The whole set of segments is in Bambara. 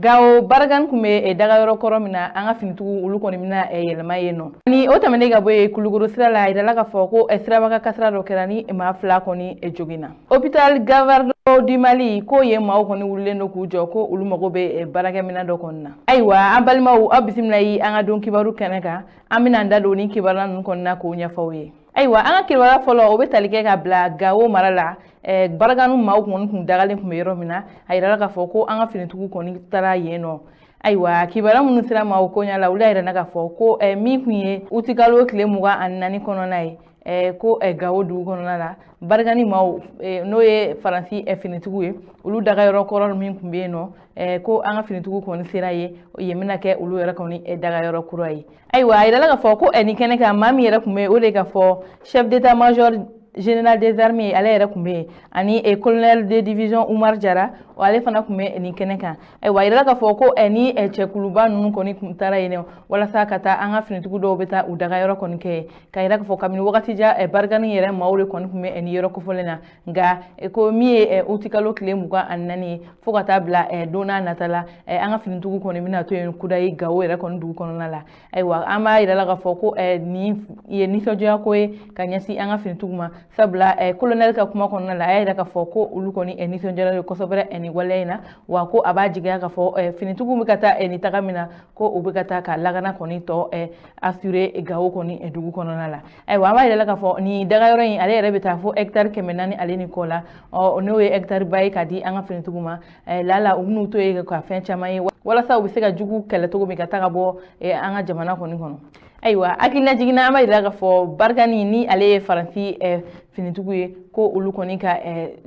Gawo Barkhane tun bɛ dagayɔrɔ kɔrɔ min na, an ka finitigiw olu kɔni bɛna yɛlɛma yen nɔ. Ni o tɛmɛnen ka bɔ yen, Kulukoro sira la, a yirala k'a fɔ ko siraba kasara dɔ kɛra ni maa 2 kɔni joginna. Hôpital Gavardo du Mali, ko yen maaw kɔni wulilen don k'u jɔ, ko olu mago bɛ baarakɛminɛn dɔ kɔni na. Ayiwa, an balimaw, aw bisimila yi an ka don kibaru kɛnɛ kan. An bɛna an da don ni kibaruya ninnu kɔni na k'o ɲɛfɔ aw ye. Ayiwa, an ka kibaruya fɔlɔ, o bɛ tali kɛ ka bila Gawo mara la, Barkhane maaw kɔni kun dagalen tun bɛ yɔrɔ min na. A yirala k'a fɔ ko an ka finitigiw kɔni taara yen nɔ. Ayiwa, kibaruya minnu sera maaw koɲa la, olu y'a yira k'a fɔ ko min tun ye utikalo tile 24 kɔnɔna ye, ko Gawo dugu kɔnɔna la, Barkhane maaw, n'o ye Faransi finitigiw ye, olu dagayɔrɔ kɔrɔ min tun bɛ yen nɔ, ko an ka finitigiw kɔni sera yen. Yen bɛna kɛ olu yɛrɛ kɔni dagayɔrɔ kura ye. Ayiwa, a yirala k'a fɔ ko nin kɛnɛ kan, maa min yɛrɛ tun bɛ yen, o de ka fɔ chef d'état major général des armées, ale yɛrɛ tun bɛ yen, ani colonel de division Umar Jara, ale fana tun bɛ nin kɛnɛ kan. Ayiwa, a yirala k'a fɔ ko ni cɛkuluba ninnu kɔni tun taara yen nɔ walasa ka taa an ka finitigiw dɔw bɛ taa u dagayɔrɔ kɔni kɛ, ka yira k'a fɔ kabini wagati jan, Barkhane yɛrɛ maaw de kɔni tun bɛ nin yɔrɔ kofɔlen na. Nka ko min ye utikalo tile 24 ye, fo ka taa bila don n'a nata la, an ka finitigiw kɔni bɛna to yen kudayi Gawo yɛrɛ kɔni dugu kɔnɔna la. Ayiwa, an b'a yira la k'a fɔ ko nin ye nisɔndiya ko ye ka ɲɛsin an ka finitigiw ma, sabula colonel ka kuma kɔnɔna la, a y'a yira k'a fɔ ko olu kɔni nisɔndiyara kosɛbɛ nin waleya in na. Wa ko a b'a jigiya k'a fɔ finitigiw bɛ ka taa nin taga min na, ko u bɛ ka taa ka lakana kɔni tɔ assurer Gawo kɔni dugu kɔnɔna la. Ayiwa, an b'a yira la k'a fɔ nin dagayɔrɔ in, ale yɛrɛ bɛ taa fo hectare 400 ale ni kɔ la. Ɔ, n'o ye hectare ba ye ka di an ka finitigiw ma, lala u bɛn'u to yen ka fɛn caman ye walasa u bɛ se ka jugu kɛlɛ cogo min ka taa ka bɔ an ka jamana kɔni kɔnɔ. Ayiwa, hakilina jiginna, an b'a yira k'a fɔ Barkhane, ni ale ye Faransi finitigiw ye, ko olu kɔni ka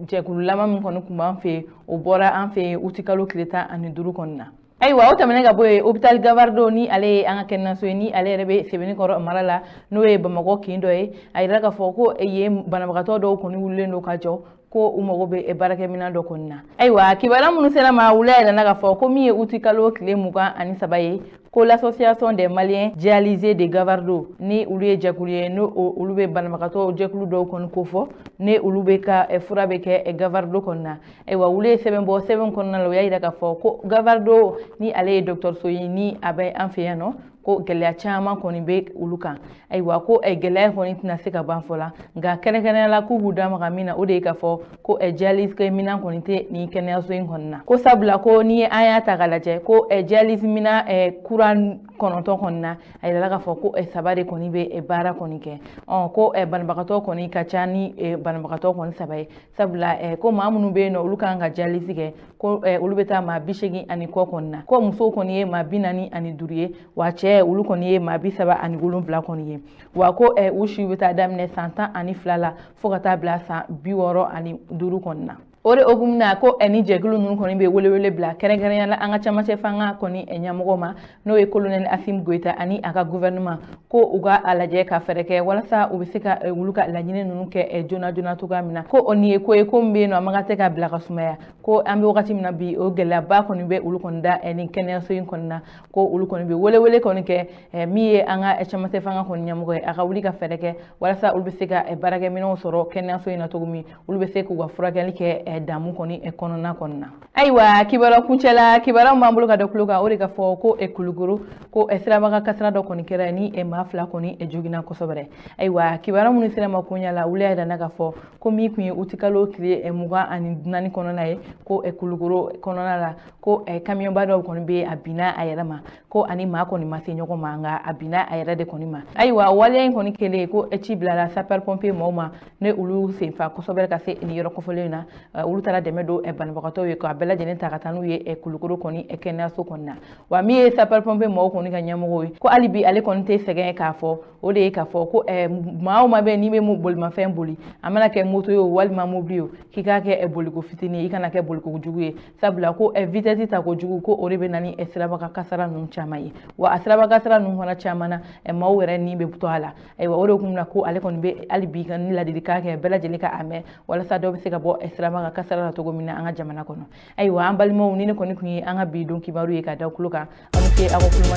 jɛkululama min kɔni tun b'an fɛ yen, o bɔra an fɛ yen utikalo tile 15 kɔni na. Ayiwa, o tɛmɛnen ka bɔ yen, hôpital Gavardo, ni ale ye an ka kɛnɛyaso ye, ni ale yɛrɛ bɛ Sebenikɔrɔ mara la, n'o ye Bamakɔ kin dɔ ye, a yira k'a fɔ ko yen banabagatɔ dɔw kɔni wulilen don ka jɔ, ko u mago bɛ baarakɛminɛn dɔ kɔni na. Ayiwa, kibaruya minnu sera ma, wula yɛlɛnna k'a fɔ ko min ye utikalo tile 23 ye, ko l'Association des Maliens dialysés de Gavardo, ni olu ye jɛkulu ye, n'o olu bɛ banabagatɔ jɛkulu dɔw kɔni kofɔ, ni olu bɛ ka fura bɛ kɛ Gavardo kɔni na. Ayiwa, olu ye sɛbɛn bɔ. Sɛbɛn kɔnɔna la, u y'a yira k'a fɔ ko Gavardo, ni ale ye dɔgɔtɔrɔso ye, ni a bɛ an fɛ yan nɔ, ko gɛlɛya caman kɔni bɛ olu kan. Ayiwa, ko gɛlɛya kɔni tɛna se ka ban fɔ la, nka kɛrɛnkɛrɛnnenya la, k'u b'u da maga min na, o de ye k'a fɔ ko dialyse minɛn kɔni tɛ nin kɛnɛyaso in kɔni na. Ko sabula ko ni an y'a ta k'a lajɛ, ko dialyse minɛn kura 9 kɔni na, a yirala k'a fɔ ko 3 de kɔni bɛ baara kɔni kɛ. Ɔ, ko banabagatɔ kɔni ka ca ni banabagatɔ kɔni 3 ye, sabula ko maa minnu bɛ yen nɔ, olu kan ka dialyse kɛ, ko olu bɛ taa maa 80 ani kɔ kɔni na. Ko musow kɔni ye maa 45 ye, wa cɛ olu kɔni ye maa 37 kɔni ye. Wa ko u siw bɛ taa daminɛ san 12 la fo ka taa bila san 65 kɔni na. O de hukumu na, ko ni jɛkulu ninnu kɔni bɛ welewele bila kɛrɛnkɛrɛnnenya la an ka camancɛ fanga kɔni ɲɛmɔgɔ ma, n'o ye colonel Assimi Goïta ani a ka gouvernement, ko u ka a lajɛ ka fɛɛrɛ kɛ walasa u bɛ se ka olu ka laɲini ninnu kɛ joona joona cogoya min na. Ko o nin ye ko ye, ko min bɛ yen nɔ, a man kan tɛ ka bila ka sumaya. Ko an bɛ wagati min na bi, o gɛlɛyaba kɔni bɛ olu kɔni da nin kɛnɛyaso in kɔni na. Ko olu kɔni bɛ welewele kɔni kɛ min ye an ka camancɛ fanga kɔni ɲɛmɔgɔ ye, a ka wuli ka fɛɛrɛ kɛ walasa olu bɛ se ka baarakɛminɛnw sɔrɔ kɛnɛyaso in na cogo min, olu bɛ se k'u ka furakɛli kɛ damu kɔni kɔnɔna kɔni na. Ayiwa, kibaruya kuncɛla, kibaruya min b'an bolo ka da tulo kan, o de ka fɔ ko Kulukoro, ko sirabaga kasara dɔ kɔni kɛra ni maa 2 kɔni joginna kosɛbɛ. Ayiwa, kibaruya minnu sera ma koɲa la, olu y'a yira k'a fɔ ko min tun ye utikalo tile 24 kɔnɔna ye, ko Kulukoro kɔnɔna la, ko kamiyɔnba dɔw kɔni bɛ, a binna a yɛrɛ ma. Ko ani maa kɔni ma se ɲɔgɔn ma, nka a binna a yɛrɛ de kɔni ma. Ayiwa, waleya in kɔni kɛlen, ko ci bilala sapeur pompier maaw ma, ne olu senfa kosɛbɛ ka se nin yɔrɔ kofɔlen in na. Olu taara dɛmɛ don banabagatɔw ye k'a bɛɛ lajɛlen ta ka taa n'u ye Kulukoro kɔni kɛnɛyaso kɔni na. Wa min ye sapeur pompier maaw kɔni ka ɲɛmɔgɔ ye, ko hali bi ale kɔni tɛ sɛgɛn k'a fɔ, o de ye k'a fɔ ko maa o maa bɛ n'i bɛ bolimafɛn boli, a mana kɛ moto ye o walima mobili ye o, k'i k'a kɛ boliko fitinin ye, i kana kɛ boliko jugu ye, sabula ko vitesse ta kojugu, ko o de bɛ na ni sirabaga kasara ninnu caman ye. Wa a sirabaga kasara ninnu fana caman na, maaw yɛrɛ ni bɛ to a la. Ayiwa, o de kun na ko ale kɔni bɛ hali bi ka ni ladilikan kɛ bɛɛ lajɛlen ka a mɛn, walasa dɔw bɛ se ka bɔ sirabaga kasara la cogo min na an ka jamana kɔnɔ. Ayiwa, an balimaw, ni ne kɔni tun ye an ka bi don kibaru ye ka da tulo kan. Aw ni ce aw ka kulomajɔ.